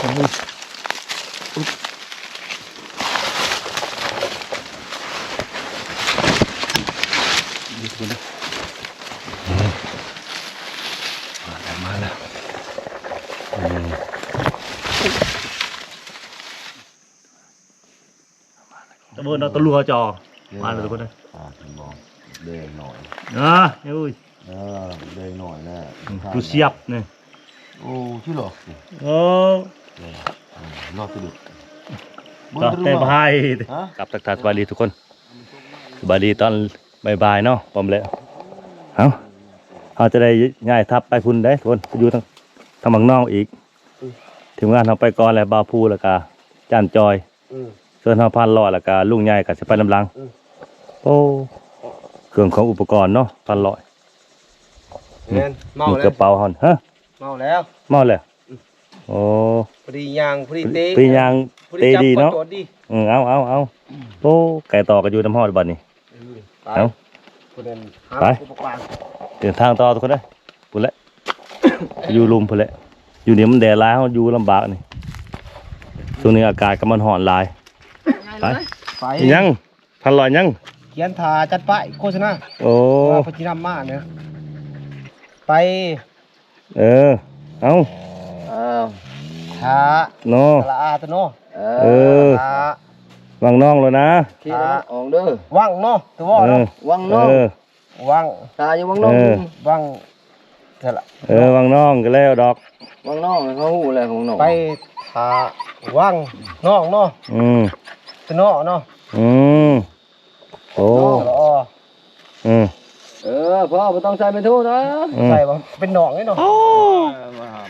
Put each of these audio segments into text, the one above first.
ໂອ້ຍ ອຸບ ນີ້ທຸກຄົນເດີ ມາແລ້ວ ມາແລ້ວ ເອີ ຕະເບີນເນາະ ຕະຫຼວຈໍ ເອີ ມາແລ້ວທຸກຄົນເດີ ອ່າ ເຫັນບໍ່ ແດງໜ້ອຍ ອ່າ ໂອ້ຍ ເອີ ແດງໜ້ອຍນະ ອືມ ກູສຽບນີ້ ໂອ້ ຊິຫຼອກ ເອີ ເອີ ລອກຕະດຸ ເບິ່ງຕະດຸ ແຕ່ບາຍ ຮະ ຄັບ ທັກທາຍສະບາຍດີທຸກຄົນ ສະບາຍດີຕອນບ່າຍໆເນາະ ປ້ອມແລ້ວ ເອົ້າ ເຮົາຈະໄດ້ຍ້າຍທັບໄປພຸ້ນເດ້ທຸກຄົນ ໄປຢູ່ທາງ ທາງບັກນອງອີກ ອືມ ທີມງານເຮົາໄປກ່ອນແລ້ວ ບ່າວພູ ແລ້ວກະຈານຈອຍ ອືມ ສ່ວນເຮົາພັນຮ້ອຍ ແລ້ວກະລຸງໃຫຍ່ກະຊິໄປນຳຫຼັງ ອືມ ໂອ້ ເຄື່ອງຂອງອຸປະກອນເນາະ ພັນຮ້ອຍ ແມ່ນ ເມົາແລ້ວ ກະເປົາເຮົາ ຮະ ເມົາແລ້ວ ເມົາແລ້ວ ອືມ ໂອ້ ພໍດີຍ່າງ ພໍດີເຕະ ພໍດີຍ່າງ ພໍດີເຕະດີເນາະ ຈັບກອດດີ ອືມ ເອົາ ເອົາ ເອົາ ໂອ້ ໄກ່ຕໍ່ກະຢູ່ນຳຮອດບັດນີ້ ເອີ ໄປ ເອົ້າ ຜູ້ນັ້ນຫາ ໄປ ອຸປະກອນ ເດີນທາງຕໍ່ທຸກຄົນເດີ ພຸ້ນແຫຼະ ຢູ່ລຸ່ມພຸ້ນແຫຼະ ຢູ່ນີ້ມັນແດດຫຼາຍ ເຮົາຢູ່ລຳບາກນີ້ ຊ່ວງນີ້ອາກາດກະມັນຮ້ອນຫຼາຍ ໄປ ໄປ ອີຫຍັງ ພັນຮ້ອຍຫຍັງ ຂຽນຖ້າຈັດປ້າຍໂຄສະນາ ໂອ້ ວ່າເພິ່ນຊິນຳມາເນາະ ໄປ ເອີ ເອົາ ເອີ ຖ້າ ເນາະ ສະຫຼະອາ ຕະ ນໍ ເອີ ເອີ ຖ້າ ວັງນອງໂລດນະ ທີ່ ຖ້າ ອອກເດີ ວັງເນາະ ຕົວ ເອີ ເນາະ ວັງນອງ ເອີ ວັງ ຖ້າຢູ່ວັງນອງ ເອີ ວັງ ສະຫຼະ ເອີ ວັງນອງກະແລ້ວດອກ ວັງນອງ ເຂົາຮູ້ແລ້ວ ວັງນອງ ໄປຖ້າວັງນອງເນາະ ອືມ ຕະ ນໍ ເນາະ ອືມ ໂອ້ ເນາະ ອືມ ເອີ ພໍ່ ບໍ່ຕ້ອງໃສ່ແມ່ນໂທນະ ອືມ ໃສ່ບໍ່ ເປັນໜອງເດ້ເນາະ ໂອ້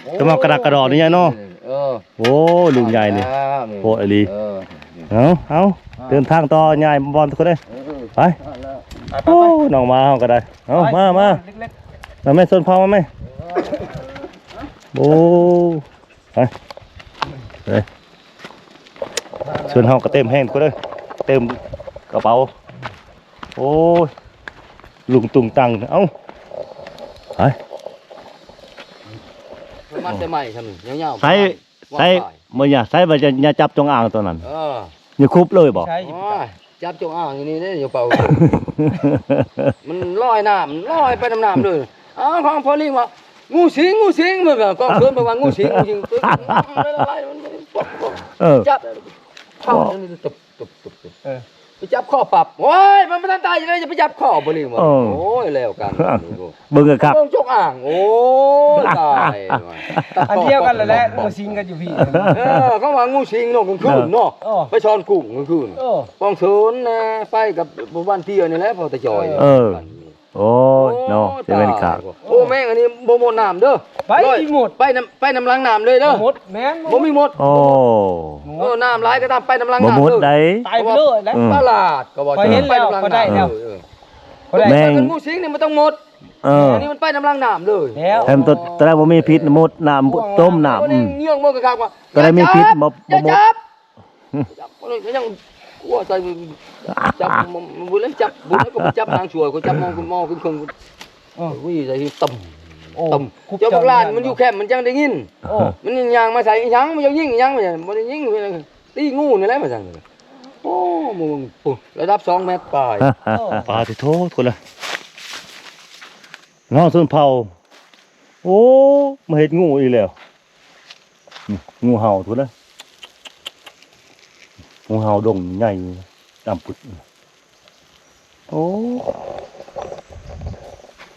ໂອ້ ຈະມາກະດັກກະດໍນີ້ເນາະ ເອີ ໂອ້ ລຸງໃຫຍ່ນີ້ ໂພດອີ່ຫຼີ ເອີ ເອົາ ເອົາ ອ່າ ເດີນທາງຕໍ່ ຍ້າຍບ່ອນທຸກຄົນເດີ ເອີ ໄປ ໄປ ໄປ ໂອ້ ໄປ ນ້ອງໝາເຮົາກະໄດ້ ເອົາ ໄປ ມາ ມາ ເລັກໆ ມາແມ່ ຊົນເຜົ່າມາແມ່ ເອີ ໂອ້ ໄປ ເອີ ເຊີນເຮົາກະເຕັມແຮງພຸ້ນເດີ ເຕັມກະເປົາ ໂອ້ຍ ລຸງຕຸງຕັງ ເອົ້າ ໄປ ມັນແຕ່ໄມ້ຊ່ຳນີ້ ຍາວໆ ໃສ່ ໃສ່ ບໍ່ຢ່າໃສ່ ວ່າຢ່າ ຢ່າຈັບຈົງອາງຕົວນັ້ນ ເອີ ຢ່າຄຸບເລີຍບໍ ໃສ່ ໂອ້ຍ ຈັບຈົງອາງຢູ່ນີ້ເດ້ ຢ່າເປົ່າ ມັນລອຍນ້ຳ ລອຍໄປນຳນ້ຳເລີຍ ອ້າວ ຂອງພໍ່ລິງວ່າ ງູສິງ ງູສິງ ເພິ່ນວ່າ ກອງເສີນເພິ່ນວ່າ ງູສິງ ງູສິງ ເອີ ຈັບ ເຂົ້າ ເອີ ໄປຈັບຄໍປັບ ໂອ້ຍ ມັນບໍ່ທັນຕາຍຢູ່ເດ້ ຢ່າໄປຈັບຄໍ ບໍ່ລີວ່າ ເອີ ໂອ້ຍ ແລ້ວກັນ ເບິ່ງຄັກໆ ເບິ່ງຈົງອາງ ໂອ້ຍ ຕາຍ ອັນດຽວກັນແຫຼະ ງູສິງກັນຢູ່ພີ້ ເອີ ເຂົາວ່າງູສິງເນາະ ກາງຄືນເນາະ ເອີ ໄປຊ່ອນກຸ້ງກາງຄືນ ເອີ ກອງເສີນນະ ໄປກັບໝູ່ບ້ານເຕ້ຍນີ້ແຫຼະ ພໍ່ຕາຈ່ອຍ ເອີ ໂອ້ຍ ໂອ້ຍ ເນາະ ຊິແມ່ນຄັກ ໂອ້ ແມງອັນນີ້ບໍ່ໝົດນ້ຳເດີ ໄປ ໄປນຳ ໄປນຳຫຼັງນ້ຳເລີຍເດີ ບໍ່ໝົດ ແມ່ນ ບໍ່ມີໝົດ ໂອ້ ເອີ ນ້ຳຫຼາຍກະຕາມ ໄປນຳຫຼັງນ້ຳເລີຍ ບໍ່ໝົດໃດ ຕາຍໄປເລີຍແຫຼະ ອືມ ປະຫຼາດ ກະວ່າ ຂ້ອຍເຫັນແລ້ວ ໄປນຳຫຼັງນ້ຳ ຂ້ອຍໄດ້ແລ້ວ ເອີ ຂ້ອຍໄດ້ ແມ່ນ ງູສິງນີ້ມັນຕ້ອງໝົດ ເອີ ອັນນີ້ມັນໄປນຳຫຼັງນ້ຳເລີຍ ແລ້ວ ແຮມໂຕ ໂຕໃດບໍ່ມີພິດໝົດ ນ້ຳຕົ້ມນ້ຳ ອືມ ເງືອກເບິ່ງຄັກໆ ວ່າ ໂຕໃດມີພິດ ຢ່າຈັບ ບໍ່ ບໍ່ໝົດ ຢ່າຈັບ ຈັບ ຍັງ ໂອ້ຍ ໃສ່ ຈັບ ບໍ່ ບໍ່ ບໍ່ ຈັບ ບໍ່ ກະຈັບນາງຊ່ວຍ ກະຈັບມອງ ມອງຂຶ້ນເຄິ່ງ ເອີ ອຸ້ຍ ໃສ່ຕຳ ໂອ້ ຕຳ ຄຸບ ເຈົ້າບັກຫຼານ ເຈົ້າ ມັນຢູ່ແຄມ ມັນຈັ່ງໄດ້ຍິນ ໂອ້ ມັນຍ່າງມາໃສ່ ອີຫຍັງ ມັນຢາກຍິງ ອີຫຍັງ ມັນບໍ່ໄດ້ຍິງ ຕີງູນີ້ແຫຼະ ວ່າຊັ້ນ ໂອ້ ມຶງ ໂອ້ ລະດັບສອງແມັດປາຍ ໂອ້ ປາຕິໂທ ຄົນລະ ນ້ອງຊົນເຜົ່າ ໂອ້ ມາເຮັດງູອີກແລ້ວ ອືມ ງູເຫົ່າພຸ້ນນະ ງູເຫົ່າດົງໃຫຍ່ ດຳປຶດ ໂອ້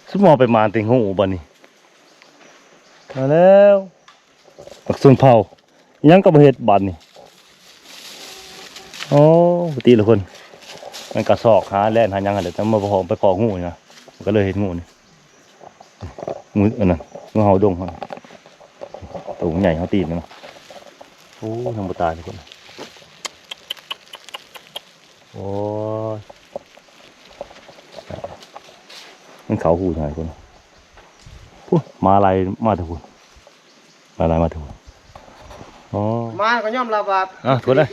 ຊຸມເຮົາໄປມາແຕ່ງູບັດນີ້ ມາແລ້ວ ບັກຊົນເຜົ່າ ຫຍັງກະບໍ່ເຮັດບາດນີ້ ໂອ້ ປະຕິລະຄົນ ມັນກະຊອກຫາແລ່ນຫາຫຍັງຫັ້ນແຫຼະ ແຕ່ມັນບໍ່ພໍໄປພໍງູນີ້ນະ ມັນກະເລີຍເຮັດງູນີ້ ງູອັນນັ້ນ ງູເຫົ່າດົງຫັ້ນ ໂຕໃຫຍ່ເຮົາຕີນນະ ໂອ້ ຍັງບໍ່ຕາຍທຸກຄົນ ໂອ້ຍ ມັນເຂົ້າຫູຫາຄົນ ພຸ້ນ ໝາໄລ່ມາແຕ່ພຸ້ນ ມາໄລ່ມາແຕ່ພຸ້ນ ອໍ ໝາກະຍອມຮັບວ່າ ອ່ະ ທຸກຄົນເອີຍ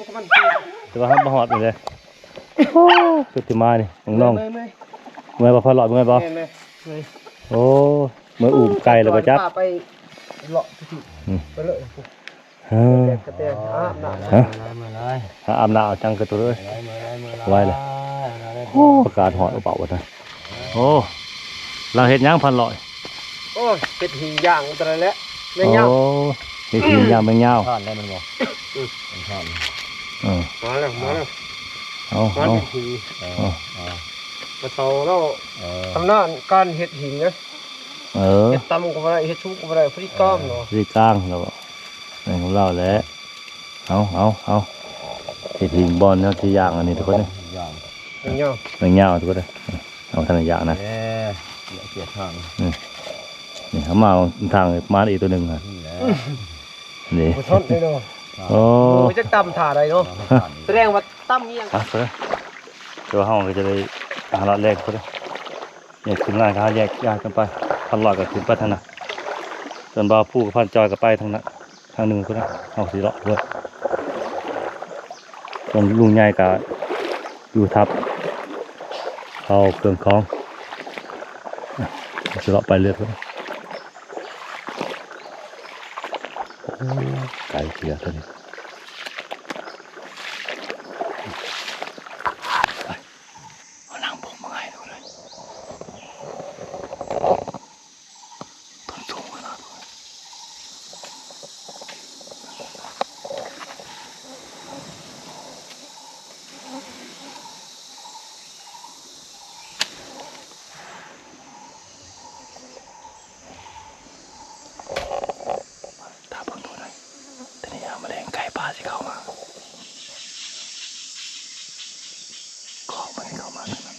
ແຕ່ວ່າເຮົາບໍ່ຮອດນີ້ເດ້ ໂອ້ ຈຸດທີ່ມານີ້ ນ້ອງໆ ເມື່ອຍ ເມື່ອຍ ເມື່ອຍບໍ່ ພໍລອດ ເມື່ອຍບໍ່ ເມື່ອຍ ເມື່ອຍ ໂອ້ ເມື່ອຍອຸ້ມໄກ່ແລ້ວບໍ່ຈັກ ພາໄປເລາະ ອືມ ໄປເລີຍ ເອີ ກະແຕອາບນ້ຳ ຮະ ມາເລີຍ ມາເລີຍ ອາບນ້ຳເອົາຈັງກະໂຕເອີຍ ມາເລີຍ ມາເລີຍ ໄວເລີຍ ມາເລີຍ ໂອ້ ອາກາດຮ້ອນອົບເອົາວ່າຊັ້ນ ໂອ້ ລາວເຮັດຫຍັງພັນຮ້ອຍ ໂອ້ຍ ເຮັດຫີນຍ່າງຕົວນັ້ນແຫຼະ ແມງຍາວ ໂອ້ ເຮັດຫີນຍ່າງແມງຍາວ ທອດໄດ້ມັນບໍ່ ອືມ ມັນທອດ ເອີ ມາແລ້ວ ມາແລ້ວ ເອົາ ມາເຮັດຫີນ ເອີ ເອົາ ມາເຕົາແລ້ວ ເອີ ຊຳນານການເຮັດຫີນນະ ເອີ ເຮັດຕ່ຳກໍບໍ່ໄດ້ ເຮັດສູງກໍບໍ່ໄດ້ ພໍດີກາງເນາະ ພໍດີກາງແລ້ວ ແມ່ນຂອງລາວແຫຼະ ເອົາ ເອົາ ເອົາ ເຮັດຫີນບ່ອນເຮົາຊິຍ່າງອັນນີ້ທຸກຄົນເດີ ຍ່າງ ແມງຍາວ ແມງຍາວທຸກຄົນເດີ ເອົາທາງຍ່າງນະ ເອີ ເກຍທາງ ນີ້ ນີ້ເຮົາມາທາງມາອີກຕົວໜຶ່ງຫັ້ນ ນີ້ແຫຼະ ນີ້ ບໍ່ທັນເລີຍເນາະ ໂອ້ ໂອ້ ຈັກຕຳທ່າໃດເນາະ ສະແດງວ່າຕຳອີ່ຫຍັງ ອ່ະ ແຕ່ວ່າເຮົາກໍຈະໄດ້ຫາລາດແລງພຸ້ນເດີ ແຍກທີມງານກໍຫາແຍກຍ້າຍກັນໄປ ພັນຮ້ອຍກໍຂຶ້ນໄປທາງນັ້ນ ສ່ວນບ່າວພູກັບພັນຈອຍກໍໄປທາງນັ້ນ ທາງໜຶ່ງພຸ້ນນະ ເຮົາຊິເລາະເບິ່ງ ສ່ວນລຸງໃຫຍ່ກໍຢູ່ທັບເອົາເຄື່ອງຂອງ ຊິເລາະໄປເລື້ອຍພຸ້ນນະ ໂອ້ ໄກເທື່ອຕົວນີ້. ເຮົານັ່ງໂບກມືໃຫ້ເລີຍ ຕົ້ນສູງຂະໜາດ. ຖ້າເບິ່ງໂດນໄດ໋ ຕອນນີ້ຍາມມະແລງໄກ່ປ່າຊິເຂົ້າມາ ຄອກມັນຊິເຂົ້າມາທາງນັ້ນ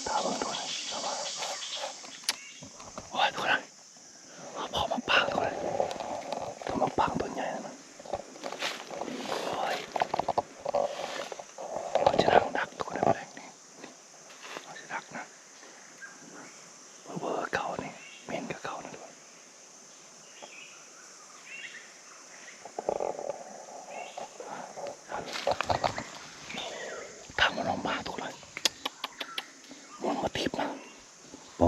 ຖ້າເບິ່ງໂດນໄດ໋ ເຂົ້າມາ ໂອ້ຍ ໂດນໄດ໋. ເອົາພໍໝາກປາງຕົວນັ້ນ ຖ້າໝາກປາງຕົ້ນໃຫຍ່ນັ້ນນະ ໂອ້ຍ ເຮົາຈະນັ່ງດັກຕົວນັ້ນແຫຼະ ນີ້ ນີ້ ເຮົາຈະດັກນະ ເບິ່ງເຂົານີ້ ເໝັນກະເຂົານັ້ນຕົວະ ທາງມັນອອກມາຕົວນັ້ນ ມັນມາຕິດນະ. ໂອ້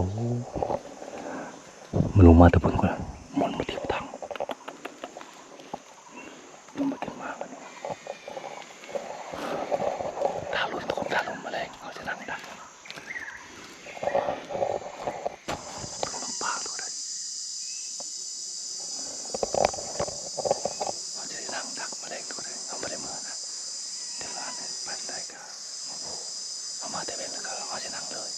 ມັນລົງມາແຕ່ເພິ່ນພຸ້ນ ມັນມາທິ່ມທາງ ລົງໄປຂຶ້ນມາບັດນີ້ ຖ້າລຸ້ນທຸກຄົນ ຖ້າລຸ້ນມະແລງ ເຮົາຈະນັ່ງດັກ ເບິ່ງປາໂລດເດີ ເຮົາຈະໄດ້ນັ່ງດັກມະແລງໂລດເດີ ເຮົາບໍ່ໄດ້ເມືອນະ ແຕ່ວ່າອັນນັ້ນໄປໄດ້ກະ ເຮົາມາແຕ່ເວັນແລ້ວກໍເຮົາຈະນັ່ງເລີຍ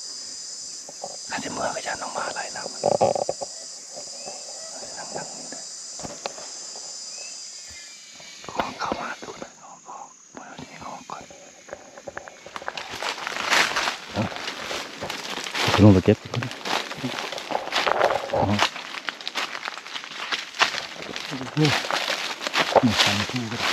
ຄັນຊິເມືອກໍຢ້ານນ້ອງໝາໄລ່ນຳ ເຮົາຈະນັ່ງ ນັ່ງນີ້ເດີ ຂອງເຂົ້າມາດູນະ ຂອງ ຂອງ ເອົາທີ່ນີ້ອອກກ່ອນ ເອົາ ລົງໄປເກັບກ່ອນ ເອົາ ໂອ້ ມັນສັ່ນຜູ້ກໍໄດ້.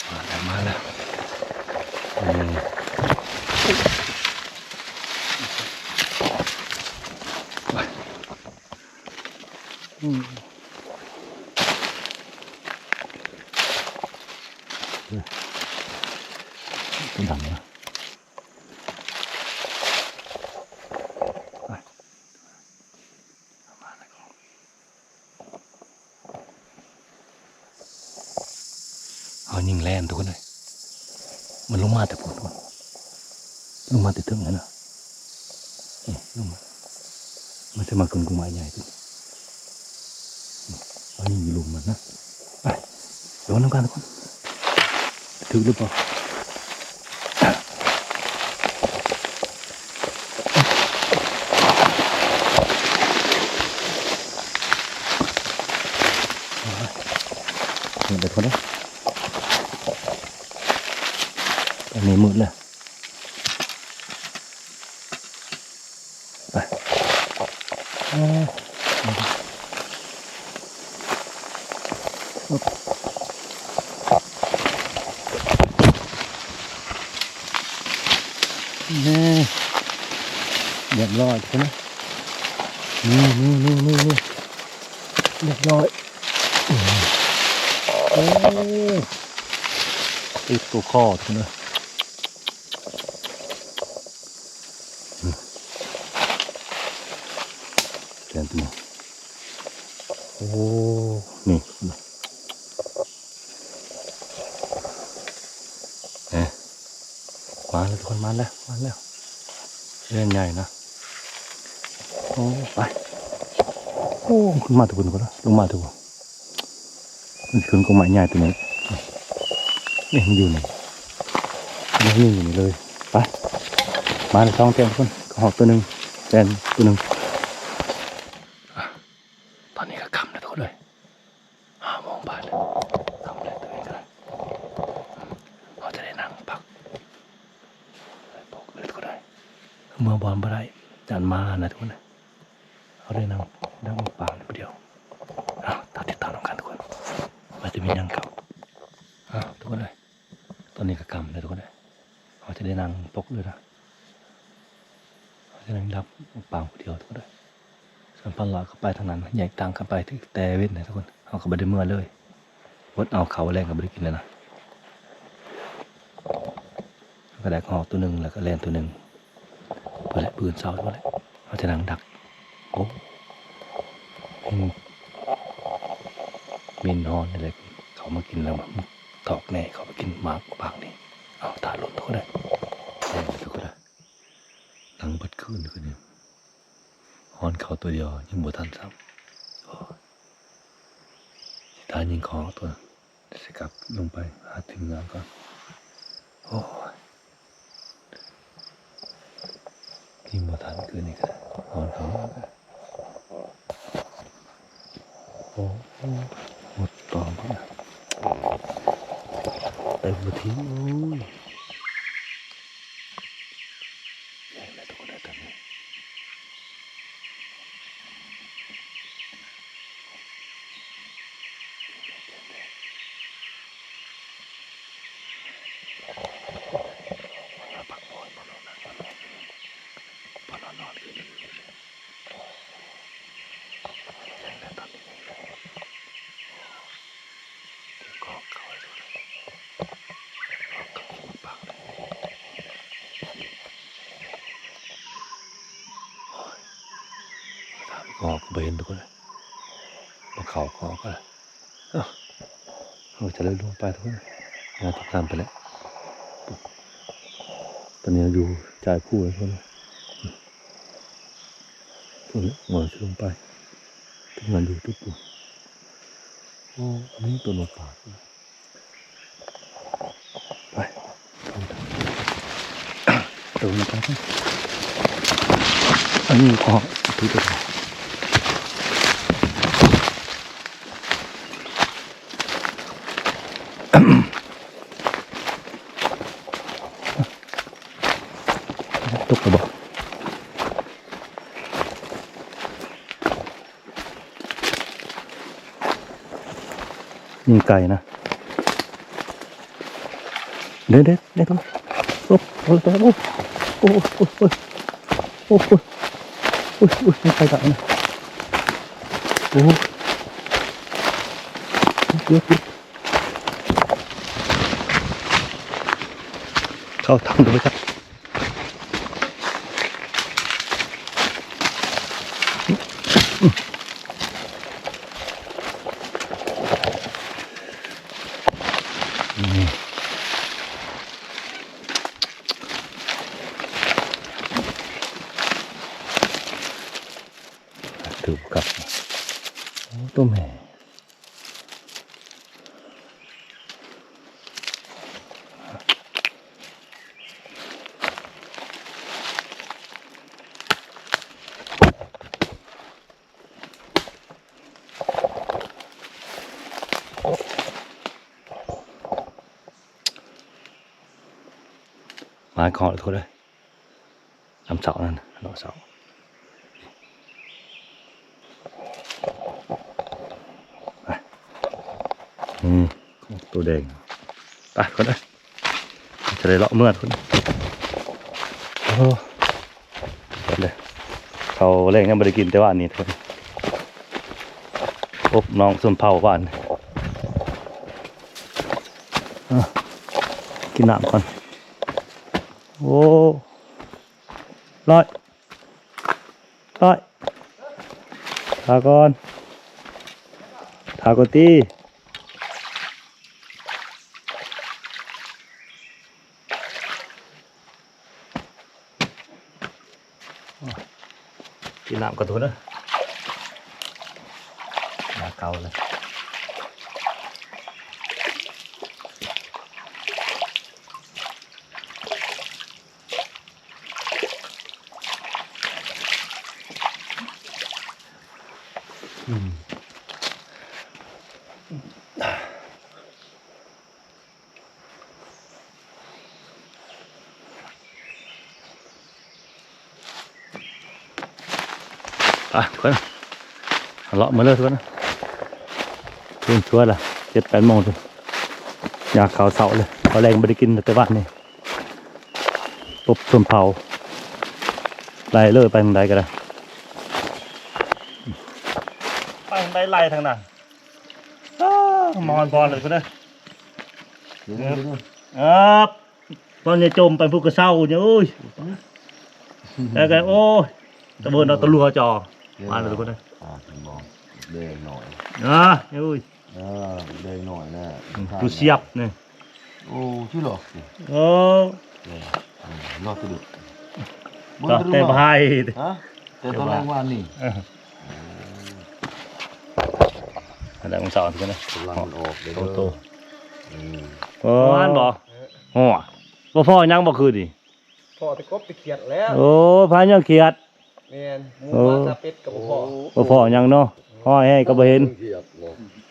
ມາແລ້ວ ມາແລ້ວ ອືມ ຕົວດຳນະ ໄປ ເອົາມາແລ້ວກໍ ເຮົາຍິງແລ່ນທຸກຄົນເອີຍ ມັນລົງມາແຕ່ພຸ້ນ ລົງມາແຕ່ເທິງຫັ້ນນະ ນີ້ລົງມາ ມັນຊິມາກົງກົງໄມ້ໃຫຍ່ພຸ້ນ ເຮົາຍິງຢູ່ລຸ່ມມັນນະ ໄປ ລອງນຳກັນທຸກຄົນ ຖືກຫຼືບໍ່? ມືດເລີຍທຸກຄົນເອີຍ ອັນນີ້ມືດເລີຍ ໄປ ອາ ອຶບ. ລອຍພຸ້ນນະ ນີ້ໆໆໆ ລຽບຮ້ອຍ. ໂອ້ ຕິດຕົວຄໍພຸ້ນນະ ແລ່ນຕົວນີ້. ໂອ້ ນີ້ ເອີ ມາແລ້ວທຸກຄົນ ມາແລ້ວ ມາແລ້ວ ເຮືອນໃຫຍ່ນະ. ໂອ້ ໄປ ໂອ້ ຂຶ້ນມາທຸກຄົນ ລົງມາທຸກຄົນ. ມັນຂຶ້ນກົກໄມ້ໃຫຍ່ຕົວນີ້ ນີ້ມັນຢູ່ນີ້ ມັນຢູ່ນີ້ເລີຍ. ໄປ ມາແລ້ວສອງແຕ່ນທຸກຄົນ ກໍຮອດຕົວໜຶ່ງ ແຕ່ນຕົວໜຶ່ງ. ຕອນນີ້ກໍຄ່ຳແລ້ວທຸກຄົນເອີຍ ຫ້າໂມງຜ່ານແລ້ວ ຄ່ຳແລ້ວ ຕົວນີ້ກໍໄດ້ ເຮົາຈະໄດ້ນັ່ງພັກ ເມື່ອບ່ອນບໍ່ໄດ້ ຢ້ານໝານະທຸກຄົນເອີຍ. ເຮົາໄດ້ນັ່ງດັກໝາກປາງຢູ່ຜູ້ດຽວ. ເອົາ ຕາມຕິດຕາມນຳກັນທຸກຄົນ ວ່າຈະມີຫຍັງເຂົ້າ. ເອົາ ທຸກຄົນເອີຍ ຕອນນີ້ກໍຄ່ຳແລ້ວທຸກຄົນເອີຍ ເຮົາຈະໄດ້ນັ່ງປົກເລີຍນະ ເຮົາຈະນັ່ງດັກໝາກປາງຜູ້ດຽວທຸກຄົນເອີຍ. ສ່ວນພັນລອຍກໍໄປທາງນັ້ນ ແຍກທາງກັນໄປ ຖືກແຕ່ເວັນນະທຸກຄົນ ເຮົາກໍບໍ່ໄດ້ເມືອເລີຍ. ອົດເອົາ ເຂົ້າແລງກໍບໍ່ໄດ້ກິນແລ້ວນະ. ກໍໄດ້ຮອກຕົວໜຶ່ງ ແລ້ວກໍແລ່ນຕົວໜຶ່ງ ເພິ່ນແຫຼະ ມື້ອື່ນເຊົ້າພຸ້ນແຫຼະ ເຮົາຈະນັ່ງດັກ. ໂອ້ ເຫັນ ເໝັນຮອນນີ້ແຫຼະ ເຂົ້າມາກິນແລ້ວ ຖອກແນ່ ເຂົ້າມາກິນໝາກປາງນີ້. ເອົາ ຖ້າລຸ້ນທຸກຄົນເດີ ແລ່ນທຸກຄົນເດີ. ນັ່ງເບິດຄືນຄືນນີ້ ຮອນເຂົ້າຕົວດຽວຍັງບໍ່ທັນຊ້ຳ. ໂອ້ຍ ຊິຖ້າຍິງເຂົ້າຕົວ ຊິກັບລົງໄປຫາທີມງານກ່ອນ. ໂອ້ຍ ຍິງບໍ່ທັນຄືນນີ້ກໍໄດ້ ຮອນເຂົ້າ. ໂອ້ ໝົດຕອມພຸ້ນນະ ເຕັມທີ່. ໂອ້ຍ ແຈ້ງແລ້ວທຸກຄົນເອີຍ ຕອນນີ້ ແຈ້ງແລ້ວ ແຈ້ງແລ້ວ. ມາພັກຜ່ອນ ມານອນ ມານອນ ມານອນ ມານອນຄືນນີ້. ແຈ້ງແລ້ວຕອນນີ້ ເກັບຂອງເຂົ້າໃຫ້ທຸກຄົນ ເອົາເຂົ້າມາປາກເລີຍ. ໂອ້ຍ ຖາມກໍບໍ່ເຫັນທຸກຄົນເອີຍ ບໍ່ເຂົ້າກໍ ກໍ ເອົ້າ ເຮົາຈະໄດ້ລົງໄປທຸກຄົນ ງານຕິດຕາມໄປແລ້ວ. ຕອນນີ້ເຮົາຢູ່ຈາຍພູແລ້ວທຸກຄົນ ພຸ້ນແຫຼະ ເຮົາຈະລົງໄປ ທີມງານຢູທູບພຸ້ນ. ໂອ້ ອັນນີ້ຕົ້ນໝາກປາງ ໄປ ເອົາ ເອົາ ອັນນີ້ກໍຖືໄປ ຕົກແລ້ວບໍ່? ຍິງໄກນະ ເດັດໆ ໂອ້ ໂອ້ ໂອ້ ຍິງໄກນະ ໂອ້ ເຂົ້າທາງໂດຍຈັກ. ຖືກກັບ ໂອ້ ຕົວແມ່. ມາຂອງໂທດເດີ. ນ້ຳເຊົານັ້ນ ນ້ຳເຊົາ ອືມ ໂຕແດງ ໄປກ່ອນເດີ ຈະໄດ້ເລາະເມືອພຸ້ນ ໂອ້ ໄປເລີຍ ເຂົ້າແລງຍັງບໍ່ໄດ້ກິນແຕ່ວານນີ້ ອົບນ້ອງຊົນເຜົ່າວານ. ເອີ ກິນນ້ຳກ່ອນ. ໂອ້ ຮ້ອຍ ຮ້ອຍ ຖ້າກ່ອນ ຖ້າກ່ອນຕິ. ກິນນ້ຳກ່ອນທຸກຄົນເດີ ໜ້າເກົາເລີຍ. ໄປທຸກຄົນ ເລາະມາເລີຍທຸກຄົນ. ເພິ່ນຊວນລະ ເຈັດແປດໂມງ ຢາກເຂົ້າເຊົ້າເລີຍ ເຂົ້າແລງບໍ່ໄດ້ກິນແຕ່ວານນີ້. ປົບຊົນເຜົ່າ ໄລ່ເລີຍ ໄປທາງໃດກໍໄດ້ ໄປທາງໃດໄລ່ທາງນັ້ນ. ອ້າວ ມາຮອດບ່ອນແລ້ວພຸ້ນເດີ ເອີ ຕອນນີ້ຈົມໄປພຸ້ນກໍເຊົາຢູ່ ໂອ້ຍ ແລ້ວກໍ ໂອ້ຍ ຕະເວີນເອົາຕະຫຼວງຈ່ອ ມາແລ້ວທຸກຄົນເດີ ອ່າ ແດງໜ້ອຍ ອ່າ ໂອ້ຍ ອ່າ ແດງໜ້ອຍນະ ອືມ ຜູ້ສຽບນີ້ ໂອ້ ຊື່ຫຼອກ ໂອ້ ເອີ ອືມ ລອດຕະດຸດ ລອດແຕ່ພາຍ ຮະ ແຕ່ຕອນແລງວານນີ້ ເອີ ອັນໃດຂອງສາວຄືກັນນະ ກຳລັງມັນອອກເດີ ໂຕ ໂຕ ອືມ ປະມານບໍ່? ໂອ້ຍ ບໍ່ພໍຫຍັງບໍ່ຄືນີ້ ພໍແຕ່ກົບແຕ່ຂຽດແລ້ວ ໂອ້ຍ ພາຍຍ້ອນຂຽດ ແມ່ນ ໝູ ໂອ້ ມາຕາເປັດກໍບໍ່ພໍ ບໍ່ພໍຫຍັງເນາະ ຮ້ອຍແຮງກໍບໍ່ເຫັນ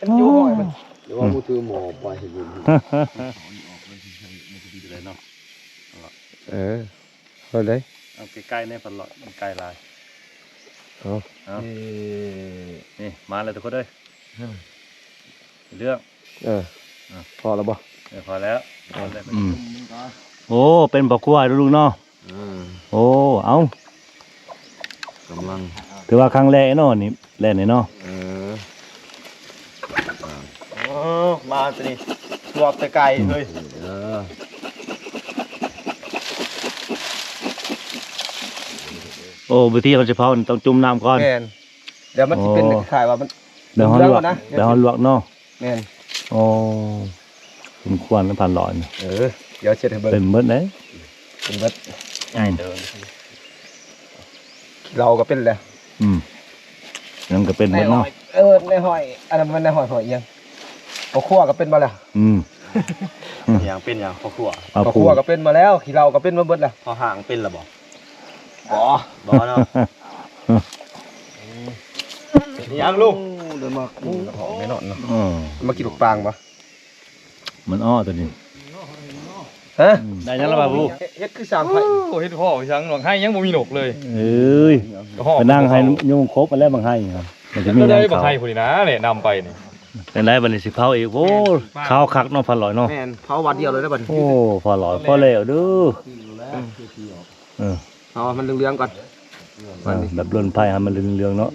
ມັນຢູ່ຫ້ອຍມັນ ເອີ ເອີ ເອີ ເອີ ເອົາໄດ້ ເອົາໃກ້ໆແດ່ ພັນຮ້ອຍ ມັນໃກ້ຫຼາຍ ເອົາ ເອົາ ນີ້ ນີ້ ມາແລ້ວທຸກຄົນເອີຍ ອືມ ເລື່ອງ ເອີ ອ່ະ ພໍແລ້ວບໍ່? ເອີ ພໍແລ້ວ ພໍແລ້ວ ອືມ ໂອ້ ເປັນພໍ່ຄົວເດີ້ລູກເນາະ ອືມ ໂອ້ ເອົ້າ ກຳລັງ ຖືວ່າຄັ້ງແລກເນາະ ນີ້ ແລ່ນນີ້ເນາະ ເອີ ໂອ້ ມາຕົວນີ້ ລວກແຕ່ໄກເລີຍ ເອີ ໂອ້ ວິທີເຮົາຊິເຜົານີ້ຕ້ອງຈຸ່ມນ້ຳກ່ອນ ແມ່ນ ດຽວມັນຊິເປັນ ໂອ້ ຄ້າຍໆວ່າມັນ ດຽວເຮົາລວກ ເຫຼືອງໆນະ ດຽວເຮົາລວກເນາະ ແມ່ນ ໂອ້ ສົມຄວນນະ ພັນຮ້ອຍນີ້ ເອີ ດຽວເຊັດໃຫ້ເບິ່ງ ເປັນເບິດເດ້ ເປັນເບິດ ໃຫຍ່ເຕີບ ເຫຼົ້າກໍເປັນແລ້ວ ອືມ ຫຍັງກໍເປັນເບິດເນາະ ເອີ ໃນຫອຍ ອັນນັ້ນມັນໃນຫອຍ ຫອຍອີ່ຫຍັງ ເຂົ້າຂົ້ວກໍເປັນມາແລ້ວ ອືມ ອີ່ຫຍັງເປັນຫຍັງ ເຂົ້າຂົ້ວ ເຂົ້າຂົ້ວກໍເປັນມາແລ້ວ ຂີ້ເຫຼົ້າກໍເປັນມາເບິດແລ້ວ ເຂົ້າຫາງເປັນແລ້ວບໍ່? ບໍ່ ບໍ່ເນາະ ອືມ ອີ່ຫຍັງລູກ ໂອ້ ເດີນມາ ໂອ້ ແນ່ນອນເນາະ ອືມ ມາກິນໝາກປາງບໍ່? ມັນອ້ອຕົວນີ້ ຮະ ໄດ້ຫຍັງລະບາດຜູ້ ເຮັດຄືຊ່າງໄຟ ໂອ້ ເຮັດພໍ້ຊ່າງ ໝາກໄຮຍັງບໍ່ມີນົກເລີຍ ເອີຍ ໄປນັ່ງໃຫ້ຍຸງຄົບຫັ້ນແຫຼະ ໝາກໄຮ ມັນຈະມີຫຍັງ ໄດ້ບັກໄຮພຸ້ນນີ້ນະ ແນະນຳໄປນີ້ ຈັ່ງໃດບັດນີ້ຊິເຜົາອີກ ໂອ້ ຂາວຄັກເນາະ ພັນຮ້ອຍເນາະ ແມ່ນ ເຜົາບາດດຽວເລີຍເດ້ບັດນີ້ ໂອ້ ພັນຮ້ອຍ ພໍແລ້ວເດີ ອືມ ເອີ ເອົາໃຫ້ມັນເຫຼືອງໆກ່ອນ ເອີ ແບບລົນໄຟໃຫ້ມັນເຫຼືອງໆເນາະ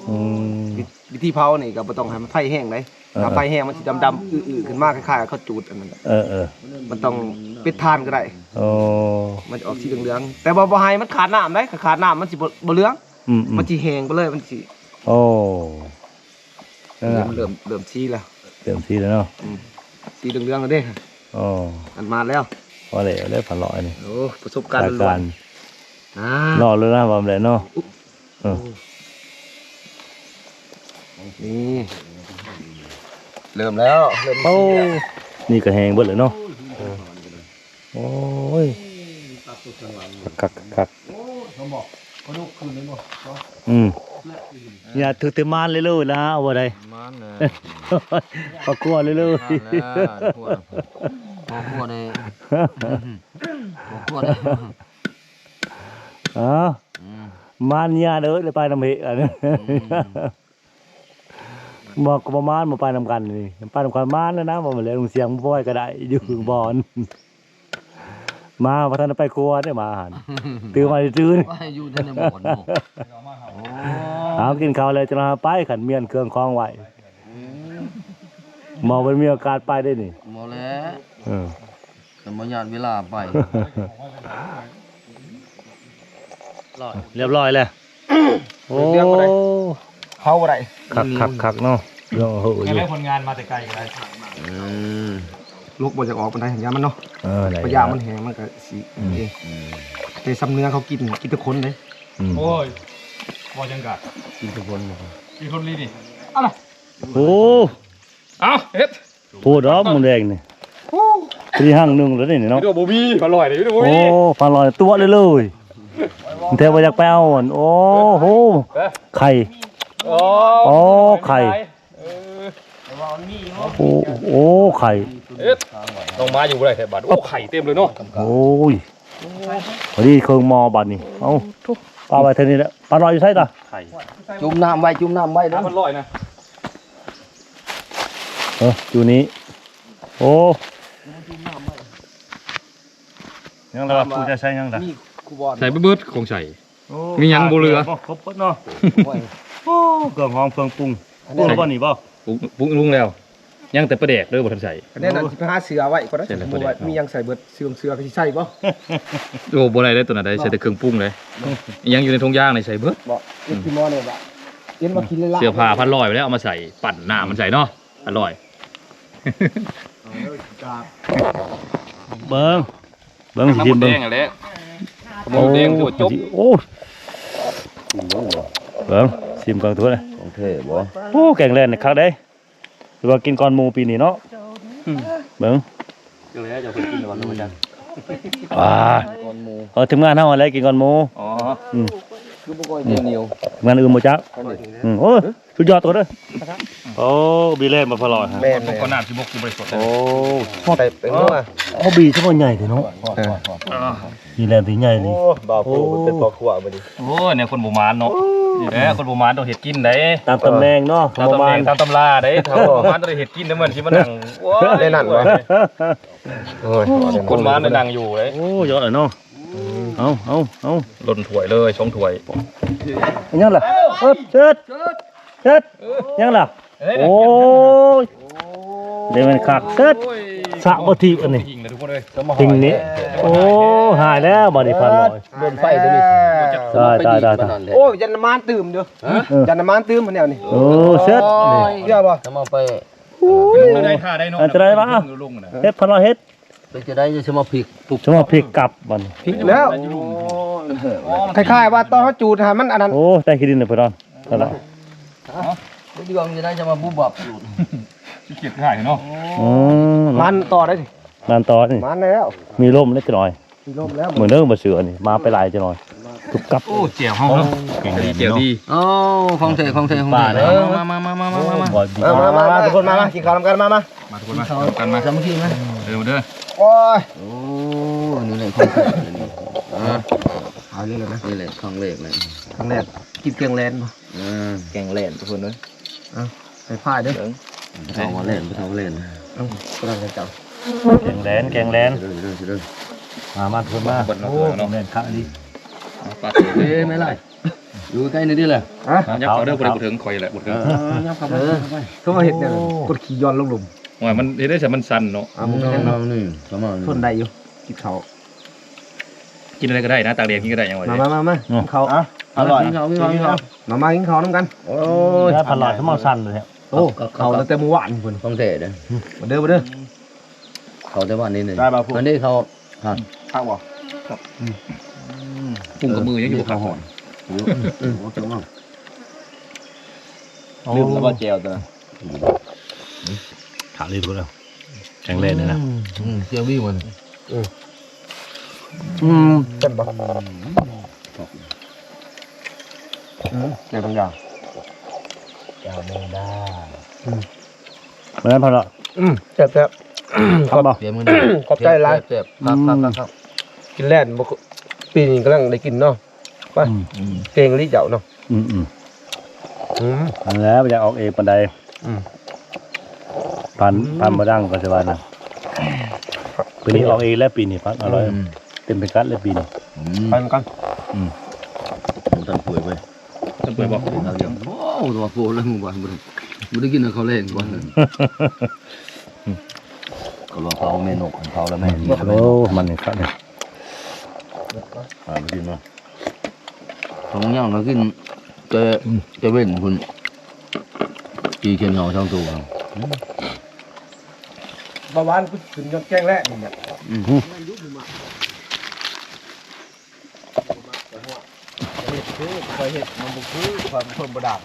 ອືມ ອືມ ວິ ວິທີເຜົານີ້ກໍບໍ່ຕ້ອງໃຫ້ໄຟແຮງໃດ ເອີ ຖ້າໄຟແຮງມັນຊິດຳໆ ອືໆຂຶ້ນມາ ຄ້າຍໆເຂົາຈູດອັນນັ້ນ ເອີໆ ມັນຕ້ອງປິດຖ່ານກໍໄດ້ ໂອ້ ມັນຈະອອກສີເຫຼືອງໆ ແຕ່ວ່າບໍ່ໃຫ້ມັນຂາດນ້ຳໃດ ຄັນຂາດນ້ຳມັນຊິບໍ່ ບໍ່ເຫຼືອງ ອືມໆ ມັນຊິແຫ້ງໄປເລີຍ ມັນຊິ ໂອ້ ເລີ່ມ ເລີ່ມ ເລີ່ມສີແລ້ວ ເລີ່ມສີແລ້ວເນາະ ອືມ ສີເຫຼືອງໆແລ້ວເດ້ ອໍ ອັນມາແລ້ວ ພໍແລ້ວ ແລ້ວພັນຮ້ອຍນີ້ ໂອ້ ປະສົບການລ້ວນໆ ອ່າ ລໍເລີຍນະ ວ່າແລ້ວເນາະ ເອີ ນີ້ ເລີ່ມແລ້ວ ເລີ່ມ ໂອ້ ສີແລ້ວ ນີ້ກໍແຫ້ງເບິດແລ້ວເນາະ ເອີ ໂອ້ຍ ຄັກໆ ໂອ້ຍ ເຂົາບອກ ປາດຸກຂຶ້ນແມ່ນບໍ່? ອືມ ຢ່າຖືກແຕ່ມານເລີຍໆລະ ເອົາບໍ່ໄດ້ ມານແຫຼະ ເຂົາກົວເລີຍໆ ມານແຫຼະ ເຂົາກົວ ເຂົາກົວໄດ້ ເຂົາກົວໄດ້ ເອີ ອືມ ມານຢ່າເດີ ໄດ້ໄປນຳເຫະ ອືມ ບໍ່ ກໍບໍ່ມານ ບໍ່ໄປນຳກັນນີ້ ໄປນຳກັນມານແລ້ວນະ ບໍ່ແມ່ນແລ້ວ ລຸງສຽງບໍ່ໄປກໍໄດ້ ຢູ່ບ່ອນ ມາບໍ່ທັນໄດ້ໄປຄົວເດ້ ມາຫັ້ນ ຕື່ມມາຊື່ໆ ວ່າຢູ່ແຕ່ໃນໝໍ້ນ ເອົາກິນເຂົ້າແລ້ວ ຈັ່ງເຮົາໄປ ຄັນມ້ຽນເຄື່ອງຂອງໄວ້ ໝໍ້ບໍ່ມີໂອກາດໄປເດ້ນີ້ ບໍ່ແລ້ວ ເອີ ຄັນບໍ່ຍາດເວລາໄປ ລອຍ ຮຽບຮ້ອຍແລ້ວ ໂອ້ ເລື່ອງບໍ່ໄດ້ ເຜົາບໍ່ໄດ້ ຄັກໆໆເນາະ ເລື່ອງເຮີຢູ່ ແລ້ວຄົນງານມາແຕ່ໄກກໍໄດ້ ອືມ ລົກບໍ່ຢາກອອກປານໃດ ຢ້ານມັນເນາະ ເອີ ໄດ້ ພະຍາມັນແຫ້ງມັນກໍຊິ ອືມ ເອງ ອືມ ແຕ່ຊຳເໜືອເຂົາກິນ ກິນທຸກຄົນເດ້ ອືມ ໂອ້ຍ ບໍ່ຫຍັງກະ ກິນທຸກຄົນ ກິນຄົນລີນີ້ ເອົາລະ ໂອ້ ເອົາເຮັດ ໂພດອກໝູແດງນີ້ ໂອ້ ພໍດີຮັ່ງໜຶ່ງແລ້ວນີ້ເນາະ ບໍ່ມີ ປາລອຍນີ້ບໍ່ມີ ໂອ້ ປາລອຍຕົວະເລີຍ ແທ້ບໍ່ຢາກໄປເອົາ ໂອ້ໂຫ ໄຂ່ ໂອ້ ໄຂ່ ເອີ ໂອ້ ໂອ້ ໄຂ່ ເຮັດ ນ້ອງໝາຢູ່ບໍ່ໄດ້ແທ້ບາດ ໂອ້ ໄຂ່ເຕັມເລີຍເນາະ ໂອ້ຍ ພໍດີເຄິ່ງໝໍ້ບາດນີ້ ເອົາ ປາໄວ້ເທົ່ານີ້ແຫຼະ ປາລອຍຢູ່ໃສຕາ ຈຸ່ມນ້ຳໄວ້ ຈຸ່ມນ້ຳໄວ້ເດີ ປາລອຍນະ ເອີ ຢູ່ນີ້ ໂອ້ ຍັງລະວ່າ ກູຈະໃຊ້ຍັງລະ ມີຄູບອນ ໃສ່ເບິດຂອງໃສ່ ໂອ້ ມີຫຍັງບໍ່ເຫຼືອ ຄົບເບິດເນາະ ໂອ້ຍ ໂອ້ ເຄື່ອງຫອມເຄື່ອງປຸງ ອັນນີ້ ປຸງແລ້ວບໍ່ນີ້ບໍ່ ປຸງ ປຸງ ປຸງແລ້ວ ຍັງແຕ່ປາແດກເດີບໍ່ທັນໃສ່ ອັນນັ້ນຊິໄປຫາເສືອໄວ້ກ່ອນ ໃສ່ແລ້ວປາແດກ ມີຫຍັງໃສ່ເບິດ ເສືອ ເສືອກໍຊິໃສ່ບໍ່ ໂອ້ ບໍ່ໄດ້ເດ້ຕົວນັ້ນໄດ້ ໃສ່ແຕ່ເຄື່ອງປຸງເດ້ ອີຫຍັງຢູ່ໃນຖົງຢາງນີ້ໃສ່ເບິດ ບໍ່ ເຮັດທີ່ໝໍ້ນີ້ບໍ່ ເຫັນວ່າກິນຫຼາຍໆ ເສື້ອຜ້າພັນຮ້ອຍໄປແລ້ວ ເອົາມາໃສ່ ປັ່ນນ້ຳມັນໃສ່ເນາະ ອະລ່ອຍ ເບິ່ງ ເບິ່ງຊິຊີມເບິ່ງ ແດງຫັ້ນແຫຼະ ໂອ້ ໂອ້ ເບິ່ງຊິມກ່ອນທຸກຄົນ ຂອງແທ້ບໍ່ ໂອ້ ແກງແລ່ນນີ້ຄັກເດ້ ຖືວ່າກິນກ່ອນໝູ່ປີນີ້ເນາະ ອືມ ເບິ່ງ ຈັ່ງໃດເຈົ້າເພິ່ນກິນກ່ອນບໍ່ຈັກ ອ່າ ກ່ອນໝູ່ ເອີ ທີມງານເຮົາຫັ້ນແຫຼະກິນກ່ອນໝູ່ ອໍ ອືມ ຄືບໍ່ຄ່ອຍເໜຽວ ທີມງານອື່ນບໍ່ຈັກ ອືມ ໂອ້ຍ ສຸດຍອດຕົວເດີ ໂອ້ ບີແລນບໍ່ພະລອຍ ແມ່ນໆ ຕ້ອງກ່ອນນ້ຳຊິບົກຊິບໍ່ໄດ້ສົດ ໂອ້ ໃສ່ແປ້ງນົວ ໂອ້ ບີສະເພາະໃຫຍ່ເດ້ເນາະ ເອີ ບີແລນທີ່ໃຫຍ່ນີ້ ໂອ້ ບ່າວປູເປັນພໍ່ຄົວບັດນີ້ ໂອ້ຍ ແນວຄົນບໍ່ໝານເນາະ ນີ້ແຫຼະຄົນບໍ່ໝານຕ້ອງເຮັດກິນໄດ໋ ຕາມຕຳແໜ່ງເນາະ ຕາມຕຳແໜ່ງ ຕາມຕຳລາໄດ໋ ຖ້າບໍ່ໝານຕ້ອງໄດ້ເຮັດກິນເດ້ ມັນຊິມານັ່ງ ໂອ້ຍ ໄດ້ນັ້ນບໍ່ ໂອ້ຍ ຄົນໝານໄດ້ນັ່ງຢູ່ເດ້ ໂອ້ຍ ເຍາະເລີຍເນາະ ເອົາ ເອົາ ເອົາ ລົ້ນຖ້ວຍເລີຍ ສອງຖ້ວຍ ຍັງລະ ເອີ ເຊີດ ເຊີດ ຍັງລະ ເອີ ໂອ້ຍ ເດແມ່ນຄັກ ເຊີດ ໂອ້ຍ ສະບໍ່ຖີບອັນນີ້ ຍິງນະທຸກຄົນເອີຍ ຍິງນີ້ ໂອ້ ຫາຍແລ້ວບາດນີ້ພັນຮ້ອຍ ໂດນໄຟຕົວນີ້ ຕາຍ ຕາຍ ຕາຍ ຕາຍ ໂອ້ຍ ຢ້ານນ້ຳມັນຕື່ມເດີ ເອີ ຢ້ານນ້ຳມັນຕື່ມແນວນີ້ ໂອ້ ເຊີດ ໂອ້ຍ ເຊື່ອບໍ່ ຈະມາໄປ ອັນຕະລາຍວະ ເຮັດພັນຮ້ອຍເຮັດ ເປັນຈັ່ງໃດ ຈະມາພິກປຸບ ຈະມາພິກກັບບັດນີ້ ພິກແລ້ວ ໂອ້ຍ ຄ້າຍໆວ່າຕອນເຮົາຈູດຫັ້ນມັນອັນນັ້ນ ໂອ້ ໃສ່ຂີ້ດິນເລີຍເພິ່ນເນາະ ນັ້ນລະ ດວງຢູ່ໃດ ຈະມາບຸບບັບ ຂີ້ຂຽດຄ້າຍເນາະ ອືມ ມັນຕໍ່ໄດ້ ມັນຕໍ່ນີ້ ມັນແລ້ວ ມີລົມເລັກນ້ອຍ ຊິລົມແລ້ວ ມື້ເດີບໍ່ເຊື່ອນີ້ ມາໄປຫຼາຍຈັກໜ່ອຍ ທຸບກັບ ໂອ້ ແຈ່ວເຮົາເນາະ ແຈ່ວດີ ແຈ່ວດີ ໂອ້ ຂອງແທ້ ຂອງແທ້ ຂອງແທ້ ເອີ ມາ ມາ ມາ ມາ ມາ ມາ ມາ ມາ ມາ ມາ ທຸກຄົນ ມາ ມາ ກິນເຂົ້ານຳກັນ ມາ ມາ ມາ ທຸກຄົນ ມາ ກິນເຂົ້ານຳກັນ ມາ ສາມັກຄີ ມາ ເດີ ມາເດີ ໂອ້ຍ ໂອ້ ນີ້ແຫຼະ ຂອງແທ້ ນີ້ ອ່າ ເອົາເລີຍນະ ນີ້ແຫຼະ ຂອງແລກເລີຍ ຂອງແລກ ກິນແກງແລນບໍ່ ເອີ ແກງແລນ ທຸກຄົນເອີຍ ອ່າ ໃສ່ພາຍເດີ ເອີ ເອົາມາແລ່ນ ເອົາມາແລ່ນ ເອົາ ກຳລັງຈະຈັບ ແກງແລນ ແກງແລນ ເດີ ເດີ ເດີ ມາ ມາ ເພິ່ນມາ ເພິ່ນມາ ໂອ້ ເນາະ ແກງແລນຄັກອີ່ຫຼີ ເອົາ ປາດ ເອີ ແມ່ຫຼາຍ ຢູ່ໃກ້ນີ້ເດ້ລະ ຮະ ຍັບເຂົ້າເດີ ບໍ່ໄດ້ ບໍ່ເຖິງ ຂ້ອຍແຫຼະ ບໍ່ເຖິງ ເອີ ຍັບເຂົ້າໄປ ເອີ ຄືວ່າເຮັດແນວນັ້ນ ກົດຂີ້ຍ້ອນລົງລຸ່ມ ໂອ້ຍ ມັນເຮັດໄດ້ ມັນຊັນເນາະ ອ່າ ມັນ ມັນ ມັນ ທົນໄດ້ຢູ່ ກິນເຂົ້າ ກິນອະໄລກໍໄດ້ນະ ຕາກແດດກິນກໍໄດ້ຫຍັງວ່າ ມາ ມາ ມາ ມາ ກິນເຂົ້າ ອ່ະ ອະ ອະລ່ອຍ ກິນເຂົ້າ ກິນເຂົ້າ ມາ ມາ ກິນເຂົ້ານຳກັນ ໂອ້ຍ ແລ້ວພັນຮ້ອຍ ຄືເວົ້າສັ້ນເລີຍ ໂອ້ ເຂົ້າ ເຂົ້າຕັ້ງແຕ່ມື້ວານພຸ້ນ ຂອງແທ້ເດ້ ມາເດີ ມາເດີ ເຂົ້າແຕ່ວານນີ້ເດ້ ໄດ້ບໍ່ ອັນນີ້ເຂົ້າ ຄັກບໍ່ ອືມ ປຸງກັບມືຍັງຢູ່ບໍ່ຄັກ ເຂົ້າຮ້ອນ ອືມ ລືມແລ້ວວ່າແຈ່ວຕົວນັ້ນ ຖ້າລືມພຸ້ນແລ້ວ ແຂງແລງນີ້ນະ ອືມ ແຈ່ວດີມັນ ອືມ ອືມ ເປັນບໍ່ ອືມ ແຈ່ວບາງຢ່າງ ແຈ່ວແມງດາ ອືມ ເມື່ອນັ້ນພະເນາະ ອືມ ແຊບໆ ຂອບ ຂອບໃຈຫຼາຍ ແຊບໆ ຄັກໆ ກິນແລ່ນ ບໍ່ ປີນີ້ກຳລັງໄດ້ກິນເນາະ ໄປ ອືມ ເກັ່ງອີ່ຫຼີເຈົ້າເນາະ ອືມໆ ອືມ ນັ້ນແຫຼະ ບໍ່ຢາກອອກເອງປານໃດ ອືມ ພັນ ອືມ ພັນບໍ່ດັງກໍຊິວ່ານະ ປີນີ້ອອກເອງແລ້ວ ປີນີ້ພັນອະລ່ອຍ ອືມ ປັນໄປກັດແລ້ວປີນີ້ ອືມ ໄປນຳກັນ ອືມ ບໍ່ທັນປ່ວຍເວີຍ ທ່ານເປີດບໍ່? ເປັນເຮົາດຽວ ໂອ້ ວ່າໂພດແລ້ວມື້ວານບໍ່ໄດ້ ບໍ່ໄດ້ກິນເຂົ້າແລງກ່ອນ ກໍລອເຜົາແມ່ນົກ ເຜົາແລ້ວແມ່ ໂອ້ ມັນນີ້ຄັກນີ້ ອ່າ ມາກິນມາ ສອງຢ່າງກໍກິນ ແຕ່ ອືມ ແຕ່ເວັນພຸ້ນ ທີ່ຂຽນເຫງົາສອງໂຕ ເມື່ອວານກູຂຶ້ນຍອດແກ້ງແລ້ວນີ້ນະ ອືມ ເຮັດຄື ຂ້ອຍເຮັດມັນບໍ່ຄື ຂ້ອຍເພິ່ນບໍ່ດັງ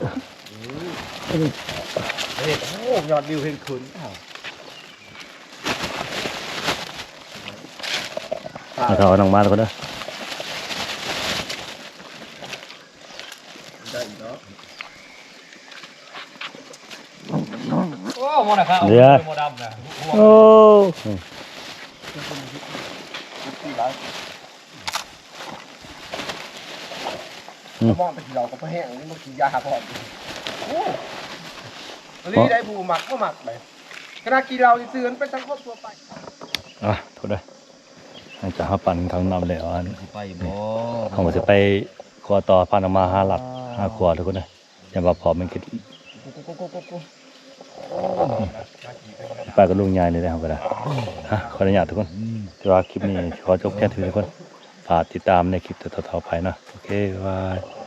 ເຮັດ ໂອ້ ຍອດວິວເຮັດຂຶ້ນ ເອົາ ເອົານ້ອງມາແລ້ວເດີ ໄດ້ດອກ ໂອ້ ໝໍນະຄະ ເຫຼືອ ໝໍດຳນະ ໂອ້ ມອງໄປທີ່ເຮົາກໍບໍ່ແຫ້ງ ຍັງບໍ່ຂີ້ຢາພ້ອມ ໂອ້ ອີ່ຫຼີໄດ໋ ຜູ້ມັກບໍ່ມັກໄດ໋ ຂະໜາດກິນເຫຼົ້າຊື່ໆ ມັນເປັນສັງຄົມທົ່ວໄປ ອ່ະ ໂທດເດີ ຫຼັງຈາກເຮົາປັ່ນເຂົ້ານ້ຳແລ້ວ ອັນ ຊິໄປບໍ່ ເຮົາກໍຊິໄປຂົວຕໍ່ ພານ້ອງມາຫາລັດ ຫາຂົວທຸກຄົນເດີ ຢ້ານວ່າພ້ອມແມ່ນກິນ ໄປກັບລຸງໃຫຍ່ນີ້ແຫຼະ ເຮົາກໍໄດ້ ອ່ະ ຂໍອະນຸຍາດທຸກຄົນ ແຕ່ວ່າຄລິບນີ້ຂໍຈົບແຄ່ນີ້ທຸກຄົນ ຝາກຕິດຕາມໃນຄລິບຕໍ່ໆໄປເນາະ ໂອເຄ ບາຍບາຍ.